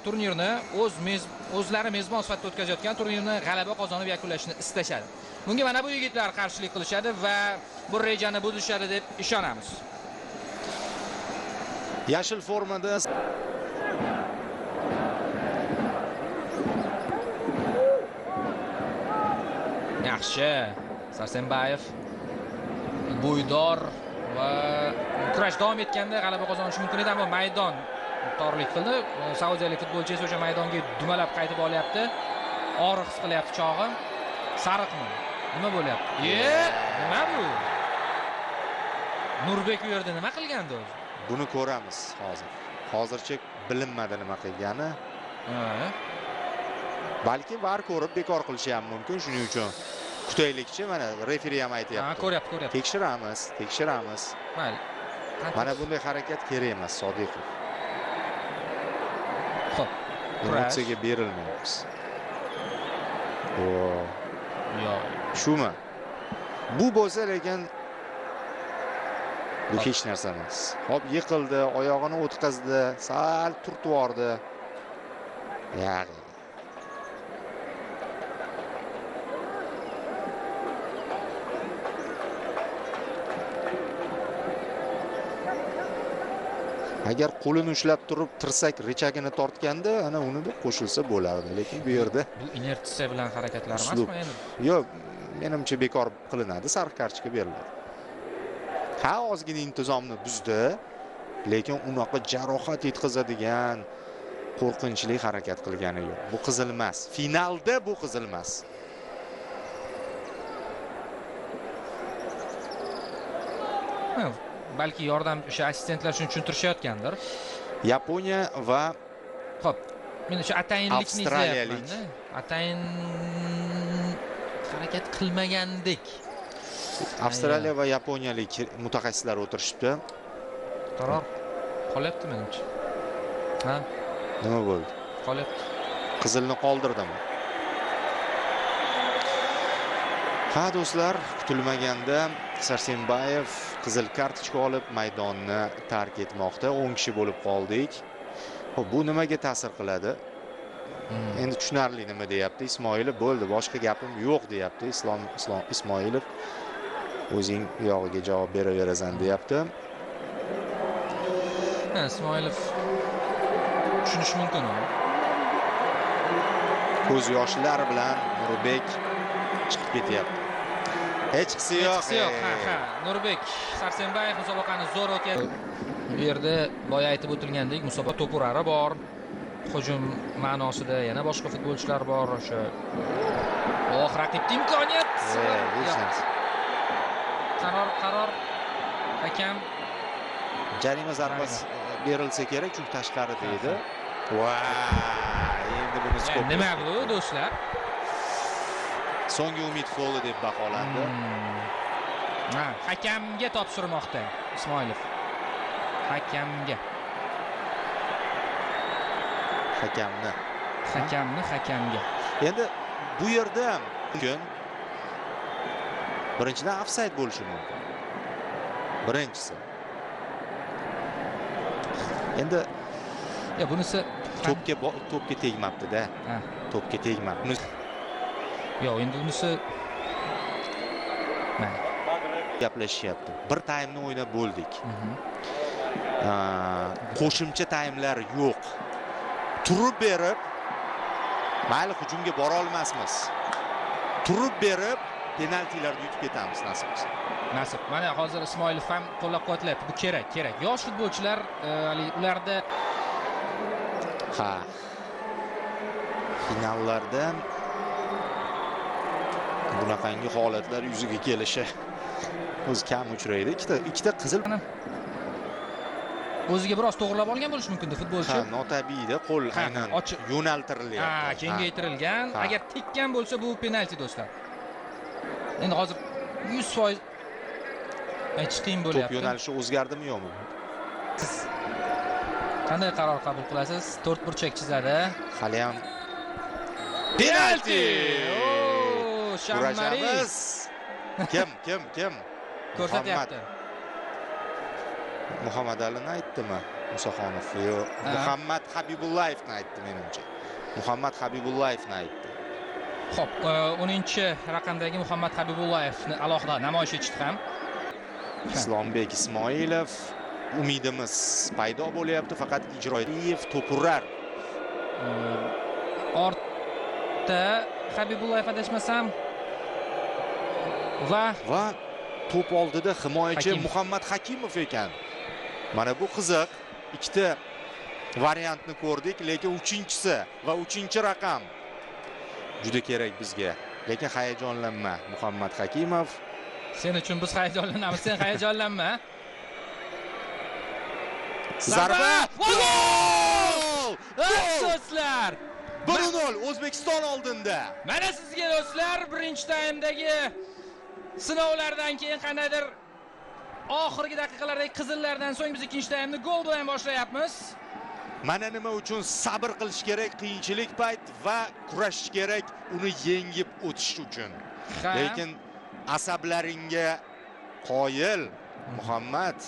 turnirni o'zlari mezbon sifatida o'tkazayotgan turnirni g'alaba qozonib yakunlashni istashadi. Bunga mana bu yigitlar qarshilik qilishadi va bu rejani buzishadi deb ishonamiz. Yashil formada yaxshi Sarsenbayev bo'ydor va kurash davom etganda g'alaba qozonishi mumkin edi, ammo maydon torlik qildi. Saudiyalik futbolchi esa o'sha maydonga dumalab qaytib olyapti. Og'riq his qilyapti chog'i. Sariqmi? Nima bo'lyapti? Nima bu? Nurbek u yerda nima qilgandi o'zi? Buni ko'ramiz hozir. Hozircha bilinmadi nima qilgani. Balki VAR ko'rib bekor qilishi ham mumkin, shuning uchun kutaylikchi. Mana referi ham aytayapti. Ko'ryapti, ko'ryapti. Tekshiramiz, tekshiramiz. Mayli. Mana bunday harakat kerak emas, Sodiqov. Xo'p, emotsiyaga berilmaymiz. Yo'q. Shumi? Bu bo'lsa lekin bu hech narsa emas. Hop, yiqildi, oyog'ini o'tkazdi, sal turtib yubordi. Yo'q. Agar qo'lini ushlab turib tirsak richagini tortganda, ana uni deb qo'shilsa bo'lardi, lekin bu yerda bu inertsiya bilan harakatlar emasmi endi? Yo'q, menimcha bekor qilinadi, sariq kartochka beriladi. Ha, ozgina intizomni buzdi, lekin unaqa jarohat yetkazadigan qo'rqinchli harakat qilgani yo'q. Bu qizil emas. Finalda bu qizil emas. Balki yordam o'sha assistentlar shuni tushuntirishayotgandir. Yaponiya va xo'p, men o'sha atayinlikni izlayapman-da. Atayin harakat qilmagandek. Avstraliya va yaponiyalik mutaxassislar o'tirishibdi. Qaror qolyapti menimcha. Ha? Nima bo'ldi? Qolyapti. Qizilni qoldirdimi? Ha do'stlar, kutilmaganda Sarsenbayev qizil kartochka olib maydonni tark etmoqda. 10 kishi bo'lib qoldik. Xo'p, bu nimaga ta'sir qiladi? Endi tushunarli nima deyapti Ismoilov. Bo'ldi, boshqa gapim yo'q deyapti Ismoilov. O'zing uyog'iga javob beraverasan deyapti. Ha, Ismoilov tushunish mumkin uni. Ko'z yoshlar bilan Nurbek chiqib ketyapti. Hechqisi yo'q. Hechqisi yo'q. Ha, ha. Nurbek Sarsenbayev musobaqani zo'r o'tkazdi. Bu yerda boya aytib o'tilgandek, musobaqa to'purari bor. Hujum ma'nosida yana boshqa futbolchilar bor. O'sha oh, raqibga imkoniyat. Qaror hakam jarima zarbasi berilsa kerak, chunki tashqarida edi. Voy, endi buni skop. Nima bu do'stlar? So'nggi umid foli deb baholandi. Ha, hakamga topshirmoqda Ismoilov. Hakamga. Hakamni. Hakamni hakamga. Endi bu yerda mumkin. Birinchidan ofsayd bo'lishi mumkin. Birinchisi. Endi ya bunisi to'pga tegmabdi-da. To'pga tegmabdi. Yo'q, endi unisi mayli. Gaplashyapti. Bir taymni o'ynab bo'ldik. Qo'shimcha taymlar yo'q. Turib berib, mayli hujumga bora olmasmiz. Turib berib penaltilarni yutib ketamiz nasib bo'lsa. Nasib. Mana hozir Ismoilov ham qo'llab-quvvatlayapti. Bu kerak, kerak. Yosh futbolchilar ularda ha finallarda bunaqangi holatlar yuzaga kelishi o'zi kam uchraydi. Ikkita qizil o'ziga biroz to'g'rilab olgan bo'lishi mumkin futbolchi. Ha, notabiiyda qo'l aynan yo'naltirilyapti. Ha, kengaytirilgan. Agar tekkan bo'lsa bu penalti do'stlar. Endi hozir 100% aytish qiyin bo'lyapti. To'p yo'nalishi o'zgardimi yo'qmi? Siz qanday qaror qabul qilasiz? To'rt burchak chizadi. Hali ham penalti. Shammari. Kim? Ko'rsatyapti. Muhammad Alini aytdimi? Musaxonov, yo'q, Muhammad Habibullayevni aytdi menimcha. Muhammad Habibullayevni aytdi. Xo'p, 10-raqamdagi Muhammad Habibullayevni alohida namoyish etishdi ham. Islombek Ismoilov, umidimiz paydo bo'lyapti, faqat ijroiyev to'purar. Ortda Habibullayev adashmasam va to'p oldida himoyachi Muhammad Hakimov ekan. Mana bu qiziq. Ikkita variantni ko'rdik, lekin uchinchisi va 3-raqam juda kerak bizga. Lekin hayajonlanma Muhammad Hakimov. Sen uchun biz hayajonlanamiz, sen hayajonlanma. Zarba! Gol! Do'stlar! 1-0 O'zbekiston oldinda. Mana sizga do'stlar, birinchi taymdagi sinovlardan keyin qandaydir oxirgi daqiqalardagi qizillardan so'ng biz ikkinchi taymni gol bilan boshlayapmiz. Mana nima uchun sabr qilish kerak qiyinchilik payt va kurashish kerak uni yengib o'tish uchun. Lekin asablaringga qoyil Muhammad.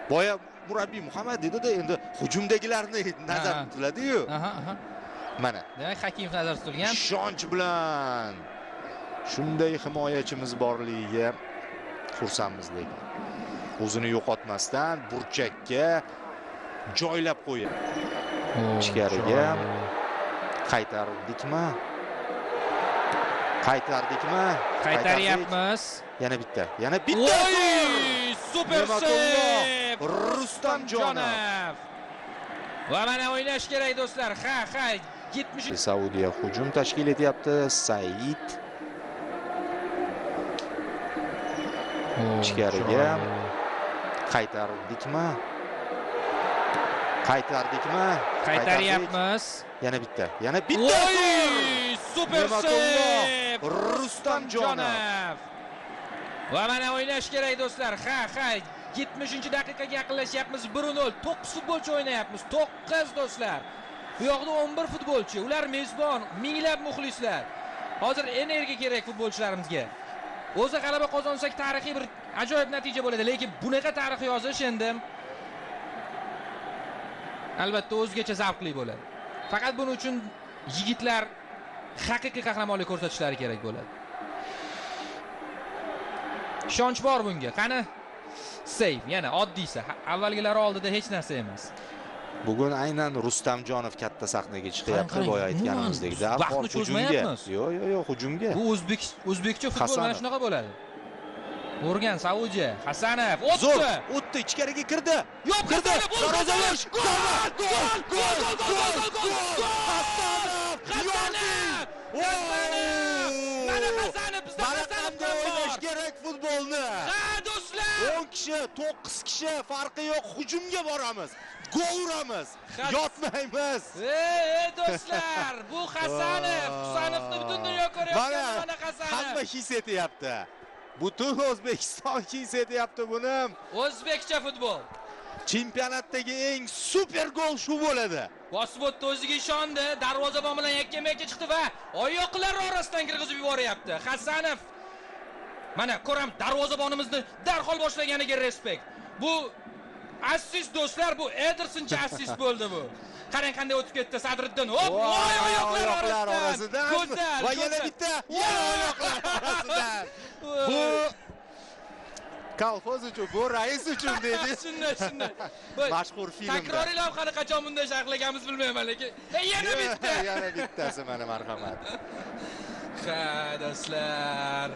Boya murabbiy Muhammad dedi-da, endi hujumdagilarni nazarda tutiladi-yu. Mana. Demak, Hakimov nazarda tutilgan. Ishonch bilan shunday himoyachimiz borligiga xursandmiz lekin. O'zini yo'qotmasdan burchakka joylab qo'ydi. Ichkariga qaytardikmi? Qaytardikmi? Qaytaryapmiz. Yana bitta. Yana bitta. Oy, super seyf! Rustamjonov. Va mana o'ynash kerak do'stlar. Ha, ha, 70. Saudiya hujum tashkil etyapti. Said ichkariga qaytardikmi? Qaytardikmi? Qaytaryapmiz. Yana bitta. Yana bitta. Oy, super seyf! Rustamjonov. Va mana o'ynash kerak do'stlar. Ha, ha, 70-daqiqaga yaqinlashyapmiz. 1-0. 9 futbolchi o'ynayapmiz. 9 do'stlar. Bu yoqda 11 futbolchi. Ular mezbon, minglab muxlislar. Hozir energiya kerak futbolchilarimizga. O'zi g'alaba qozonsak tarixiy bir ajoyib natija bo'ladi, lekin bunaqa tarix yozish endi albatta o'zgacha zavqli bo'ladi. Faqat buning uchun yigitlar haqiqiy qahramonlik ko'rsatishlari kerak bo'ladi. Ishonch bor bunga. Qani? Seyf, yana oddiysi. Avvalgilari oldida hech narsa emas. Bugun aynan Rustamjonov katta sahnaga chiqyapti, boya aytganimizdek. Vaqtni cho'zmayapmiz. Yo'q, yo'q, yo'q, hujumga. Bu o'zbekcha futbol mana shunaqa bo'ladi. O'rgan Saudiya, Hasanov o'tdi. O'tdi, ichkariga kirdi. Yo'q, kirdi. Darvoza bo'sh. Gol! Gol! Gol! Gol! Gol! Hasanov! Hasanov! Mana Hasanov, bizda Hasanov qanday o'ynash kerak futbolni. Ha, do'stlar! 10 kishi, 9 kishi farqi yo'q, hujumga boramiz. Gol uramiz. Yotmaymiz. Ey, do'stlar, bu Hasanov, Husanovni butun dunyo ko'ryapti, mana Hasanov. Hamma his etyapti. Butun O'zbekiston his etyapti buni. O'zbekcha futbol. Chempionatdagi eng super gol shu bo'ladi. Bosib o'tdi, o'ziga ishondi, darvozabon bilan yakkama-yakka chiqdi va oyoqlar orasidan kirgizib yuboryapti. Hasanov. Mana ko'ram darvozabonimizni darhol boshlaganiga respekt. Bu assist do'stlar, bu Edersoncha assist bo'ldi bu. Qarang qanday o'tib ketdi Sadriddin. Hop, voy, oyoqlar orasidan. Go'zal. Va yana bitta, yana oyoqlar orasidan. Bu kolxoz uchun, bu rais uchun dedi. Shunday, shunday. Mashhur filmda. Takroriy lavhani qachon bunday sharhlaganmiz bilmayman, lekin yana bitta. Yana bittasi mana marhamat. Ha, do'stlar.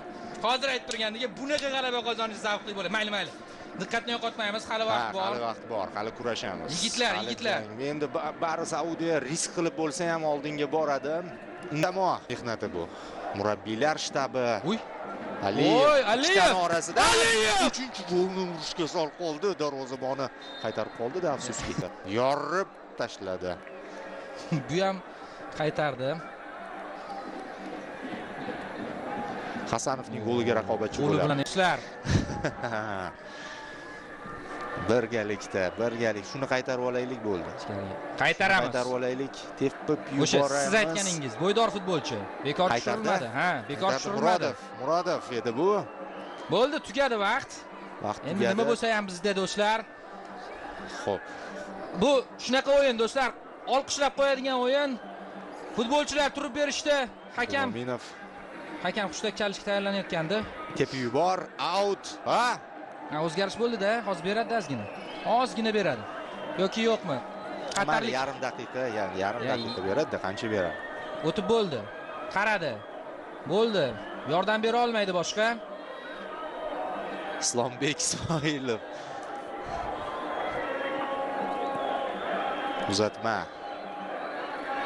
Hozir aytib turgandek, bunaqa g'alaba qozonish zavqli bo'ladi. Mayli, mayli. Diqqatni yo'qotmaymiz, hali vaqt bor. Hali vaqt bor, hali kurashamiz. Yigitlar, yigitlar. Endi bari Saudiya risk qilib bo'lsa ham oldinga boradi. Jamoa mehnati bu. Murabbiylar shtabi. Uy. Aliyev, Aliyev orasida 3-golni urishga sal qoldi, darvozaboni qaytarib qoldi-da, afsuski. Yorib tashladi. Bu ham qaytardi. Hasanovning goliga raqobatchi bo'ladi. Do'stlar. Birgalikda, birgalik shuni qaytarib olaylik bo'ldi. Qaytaramiz. Qaytarib olaylik, tepib yuboramiz. Siz aytganingiz, bo'ydor futbolchi. Bekor tushirilmadi. Ha, bekor tushirilmadi. Murodov edi bu. Bo'ldi, tugadi vaqt. Vaqt tugadi. Endi nima bo'lsa ham bizda do'stlar. Xo'p. Bu shunaqa o'yin do'stlar, olqishlab qo'yadigan o'yin. Futbolchilar turib berishdi. Hakam hushtak chalishga tayyorlanayotgandi. Tepib yubor, out. Ha? O'zgarish bo'ldi-da, hozir beradi ozgina. Ozgina beradi. Yoki yo'qmi? Qatarlik yarim daqiqa, ya'ni yarim daqiqa beradi, qancha beradi? O'tib bo'ldi. Qaradi. Bo'ldi. Yordam bera olmaydi boshqa. Islombek Ismoilov. Uzatma.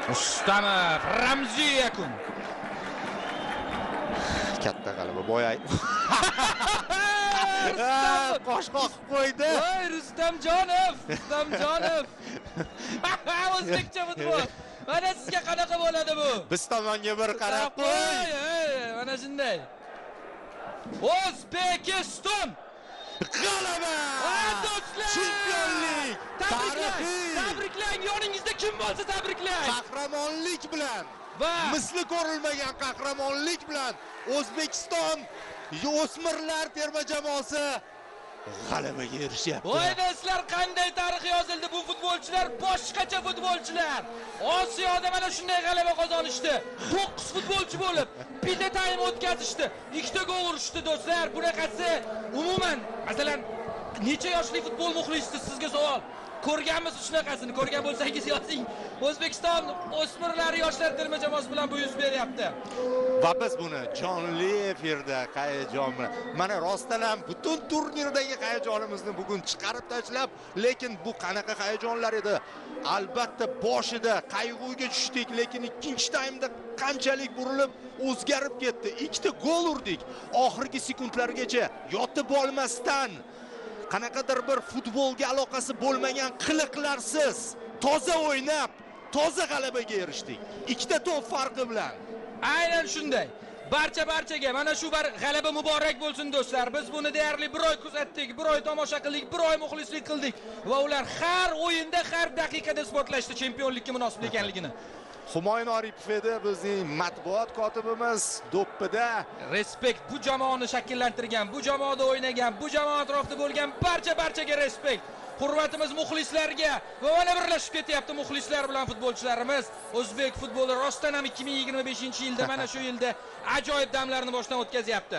Rustamov, ramziy yakun. Katta g'alaba. Boya qosh qoqib qo'ydi. Voy Rustamjonov, Rustamjonov. O'zbekcha futbol. Mana sizga qanaqa bo'ladi bu? Biz tomonga bir qarab qo'y. Mana shunday. O'zbekiston g'alaba! Do'stlar! Chempionlik! Tabriklang! Tabriklang! Yoningizda kim bo'lsa tabriklang! Qahramonlik bilan va misli ko'rilmagan qahramonlik bilan O'zbekiston o'smirlar terma jamoasi g'alabaga erishyapti. Voy do'stlar, qanday tarix yozildi. Bu futbolchilar boshqacha futbolchilar. Osiyoda mana shunday g'alaba qozonishdi. 9 futbolchi bo'lib bitta taym o'tkazishdi. 2 ta gol urishdi do'stlar. Bunaqasi umuman, masalan, necha yoshli futbol muxlisi sizga savol. Ko'rganmiz shunaqasini? Ko'rgan bo'lsangiz yozing. O'zbekiston o'smirlari yoshlar terma jamoasi bilan bu yuz beryapti. Va biz buni jonli efirda hayajon bilan, mana rostdan ham butun turnirdagi hayajonimizni bugun chiqarib tashlab, lekin bu qanaqa hayajonlar edi? Albatta boshida qayg'uga tushdik, lekin ikkinchi taymda qanchalik burilib o'zgarib ketdi. 2 ta gol urdik. Oxirgi sekundlargacha yotib olmasdan, qanaqadir bir futbolga aloqasi bo'lmagan qiliqlarsiz toza o'ynab, toza g'alabaga erishdik. 2 ta to'p farqi bilan. Aynan shunday. Barcha-barchaga mana shu g'alaba muborak bo'lsin do'stlar. Biz buni deyarli bir oy kuzatdik, bir oy tomosha qildik, bir oy muxlislik qildik va ular har o'yinda, har daqiqada isbotlashdi chempionlikka munosib ekanligini. Humoyun Oripov edi bizning matbuot kotibimiz do'ppida. Respekt bu jamoani shakllantirgan, bu jamoada o'ynagan, bu jamoa atrofida bo'lgan barcha-barchaga respekt. Hurmatimiz muxlislarga va mana birlashib ketyapti muxlislar bilan futbolchilarimiz. O'zbek futboli rostdan ham 2025-yilda mana shu yilda ajoyib damlarni boshdan o'tkazyapti.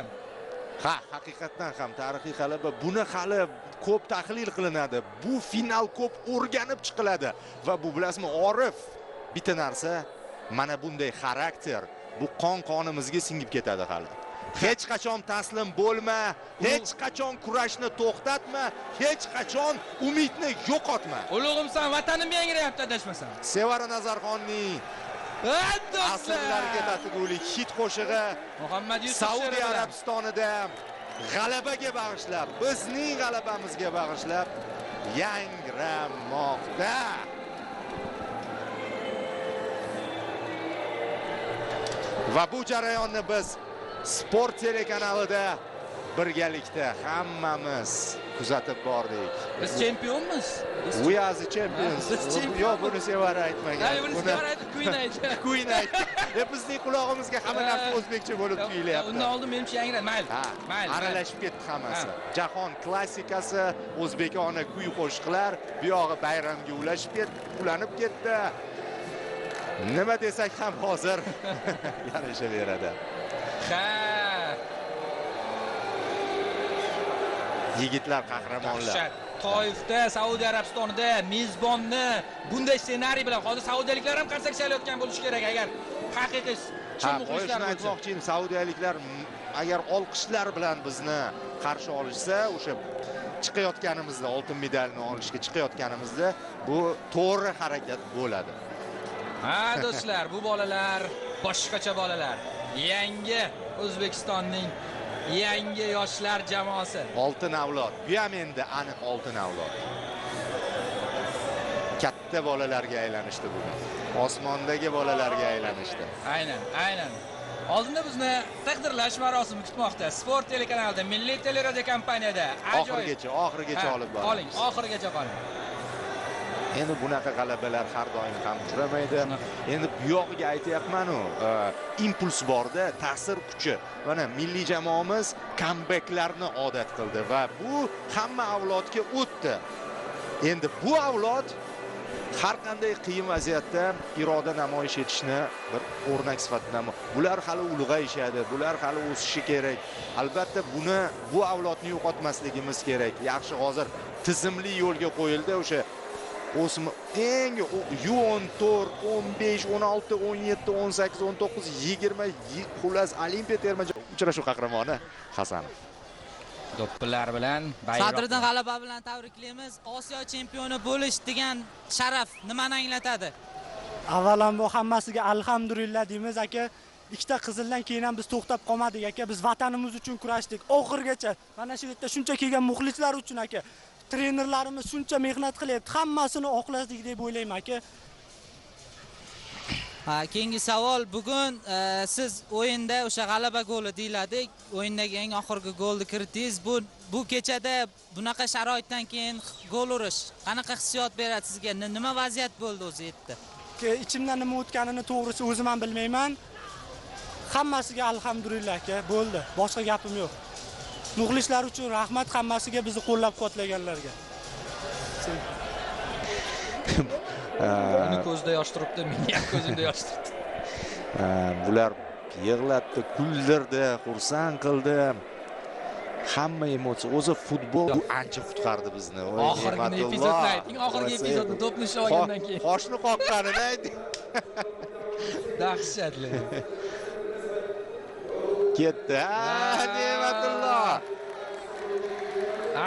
Ha, haqiqatdan ham tarixiy g'alaba. Buni hali ko'p tahlil qilinadi. Bu final ko'p o'rganib chiqiladi va bu bilasizmi, Orif, bitta narsa, mana bunday xarakter, bu qon qonimizga singib ketadi hali. Hech qachon taslim bo'lma, hech qachon kurashni to'xtatma, hech qachon umidni yo'qotma. Ulug'imsan, vatanim yangrayapti adashmasam. Sevara Nazarxonning asrlarga tatigulik hit qo'shig'i Muhammad Yusuf Saudiya Arabistonida g'alabaga bag'ishlab, bizning g'alabamizga bag'ishlab yangramoqda. Va bu jarayonni biz Sport telekanalida birgalikda hammamiz kuzatib bordik. Biz chempionmiz. We are the champions. Yo'q, buni Sevara aytmagan. Ha, buni Sevara aytib, Queen aytdi. Queen aytdi. Bizning qulog'imizga hamma narsa o'zbekcha bo'lib tuyulyapti. Undan oldin menimcha yangradi. Mayli. Mayli. Aralashib ketdi hammasi. Jahon klassikasi, o'zbekona kuy qo'shiqlar, bu yog'i bayramga ulashib ketdi, ulanib ketdi. Nima desak ham hozir yarashaveradi. Ha. Yigitlar qahramonlar. Toifda, Saudiya Arabistonida mezbonni bunday ssenariy bilan hozir saudiyaliklar ham qarsak chalayotgan bo'lishi kerak agar haqiqiy chin muxlislar bo'lsa. Aytmoqchi edim, saudiyaliklar agar olqishlar bilan bizni qarshi olishsa, o'sha chiqayotganimizda, oltin medalni olishga chiqayotganimizda bu to'g'ri harakat bo'ladi. Ha do'stlar, bu bolalar boshqacha bolalar. Yangi O'zbekistonning yangi yoshlar jamoasi. Oltin avlod. Bu ham endi aniq oltin avlod. Katta bolalarga aylanishdi bugun. Osmondagi bolalarga aylanishdi. Aynan, aynan. Oldinda bizni taqdirlash marosimi kutmoqda. Sport telekanalida, Milliy teleradiokompaniyada. Oxirigacha, oxirigacha olib boramiz. Qoling, oxirigacha qoling. Endi bunaqa g'alabalar har doim ham uchramaydi. Endi bu yog'iga aytyapman-u, impuls borda, ta'sir kuchi. Mana milliy jamoamiz comebacklarni odat qildi va bu hamma avlodga o'tdi. Endi bu avlod Har qanday qiyin vaziyatda iroda namoyish etishni bir o'rnak sifatida, bular hali ulg'ayishadi, bular hali o'sishi kerak. Albatta buni, bu avlodni yo'qotmasligimiz kerak. Yaxshi, hozir tizimli yo'lga qo'yildi o'sha o'sma eng U14, 15, 16, 17, 18, 19, 20, xullas Olimpiya terma uchrashuv qahramoni Hasanov. Do'ppilar bilan bayroq. Sadriddin g'alaba bilan tabriklaymiz. Osiyo chempioni bo'lish degan sharaf nimani anglatadi? Avvalambor hammasiga alhamdulillah deymiz aka. Ikkita qizildan keyin ham biz to'xtab qolmadik aka. Biz vatanimiz uchun kurashdik oxirigacha. Mana shu yerda shuncha kelgan muxlislar uchun aka. Trenerlarimiz shuncha mehnat qilyapti. Hammasini oqladik deb o'ylayman aka. Ha, keyingi savol. Bugun siz o'yinda o'sha g'alaba goli deyiladi. O'yindagi eng oxirgi golni kiritdingiz. Bu kechada bunaqa sharoitdan keyin gol urish qanaqa hissiyot beradi sizga? Nima vaziyat bo'ldi o'zi yerda? Ichimdan nima o'tganini to'g'risi o'zim ham bilmayman. Hammasiga alhamdulillah aka, bo'ldi. Boshqa gapim yo'q. Muxlislar uchun rahmat hammasiga, bizni qo'llab-quvvatlaganlarga. Uni ko'zida yosh turibdi, meni ham ko'zimda yosh turibdi. Bular yig'latdi, kuldirdi, xursand qildi. Hamma emotsiya. O'zi futbol ancha qutqardi bizni. Oxirgi epizodni ayting, oxirgi epizodni to'pni ushlab olgandan keyin. Qoshni qoqqanini ayting. Dahshatli. Ketdi. Ha, Ne'matulloh.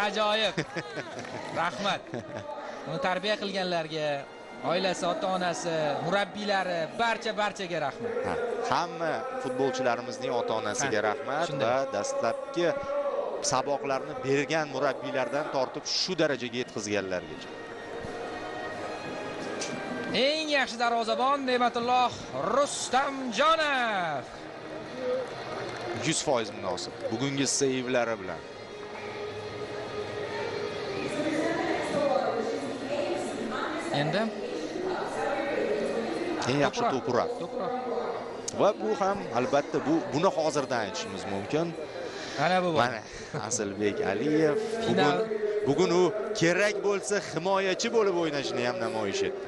Ajoyib. Rahmat. Uni tarbiya qilganlarga, oilasi, ota-onasi, murabbiylari, barchaga rahmat. Hamma futbolchilarimizning ota-onasiga rahmat va dastlabki saboqlarni bergan murabbiylardan tortib shu darajaga yetkazganlargacha. Eng yaxshi darvozabon Ne'matulloh Rustamjonov. 100% munosib. Bugungi seyvlari bilan. Endi eng yaxshi to'p urar. Va bu ham albatta buni hozirdan aytishimiz mumkin. Mana bu. Mana Asilbek Aliyev bugun u kerak bo'lsa himoyachi bo'lib o'ynashini ham namoyish etdi.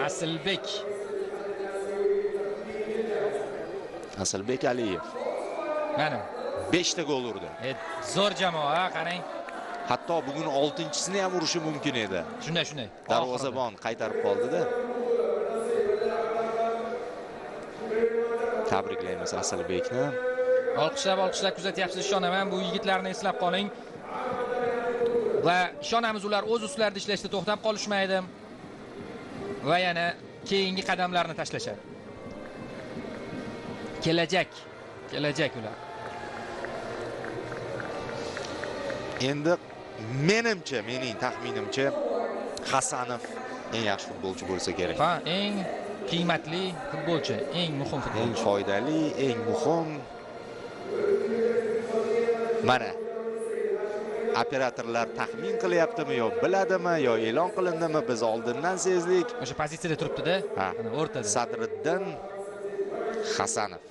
Asilbek. Asilbek Aliyev. Mana 5 ta gol urdi. Zo'r jamoa, qarang. Hatto bugun 6-chisini ham urishi mumkin edi. Shunday. Darvozabon qaytarib qoldi-da. Tabriklaymiz Asilbekni. Olqishlab kuzatyapsiz, ishonaman. Bu yigitlarni eslab qoling. Va ishonamiz, ular o'z ustlarida ishlashda to'xtab qolishmaydi. Va yana keyingi qadamlarni tashlashadi. Kelajak ular. Endi menimcha, mening taxminimcha Hasanov eng yaxshi futbolchi bo'lsa kerak. Ha, eng qiymatli futbolchi, eng muhim futbolchi. Eng foydali, eng muhim. Mana operatorlar taxmin qilyaptimi yo biladimi yo e'lon qilindimi, biz oldindan sezdik. O'sha pozitsiyada turibdi-da. Ana o'rtada. Sadriddin Hasanov.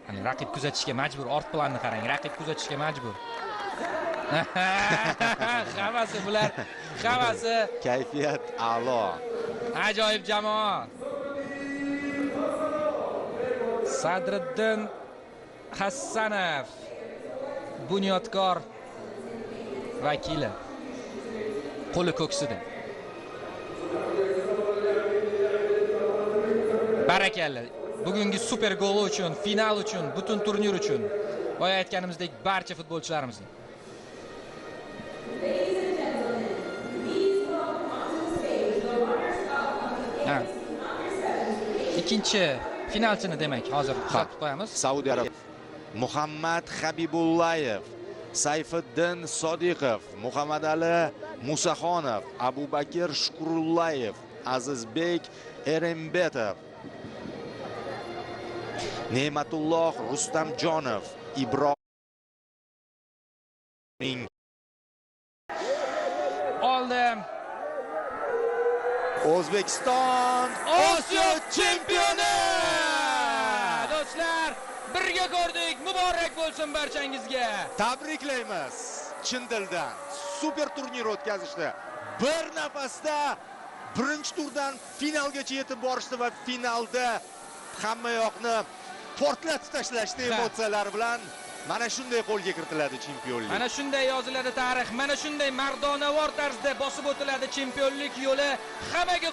Ana raqib kuzatishga majbur, ort planni qarang, raqib kuzatishga majbur. Hammasi bular, hammasi kayfiyat a'lo. Ajoyib jamoa. Sadriddin Hasanov bunyodkor vakili. Qo'li ko'ksida. Barakalla. Bugungi super goli uchun, final uchun, butun turnir uchun boya aytganimizdek barcha futbolchilarimizga. Ha. Ikkinchi finalchini demak hozir kuzatib qo'yamiz. Saudiya Arabistoni Muhammad Habibullayev, Sayfiddin Sodiqov, Muhammad Ali Musaxonov, Abubakir Shukurullayev, Azizbek Erembetov, Ne'matulloh Rustamjonov, Ibrohim oldi. O'zbekiston Osiyo chempioni! Do'stlar, birga ko'rdik. Muborak bo'lsin barchangizga. Tabriklaymiz chin dildan. Super turnir o'tkazishdi. Bir nafasda Birinchi turdan finalgacha yetib borishdi va finalda hamma yoqni portlatib tashlashdi emotsiyalar bilan. Mana shunday qo'lga kiritiladi chempionlik. Mana shunday yoziladi tarix, mana shunday mardonavor tarzda bosib o'tiladi chempionlik yo'li. Hammaga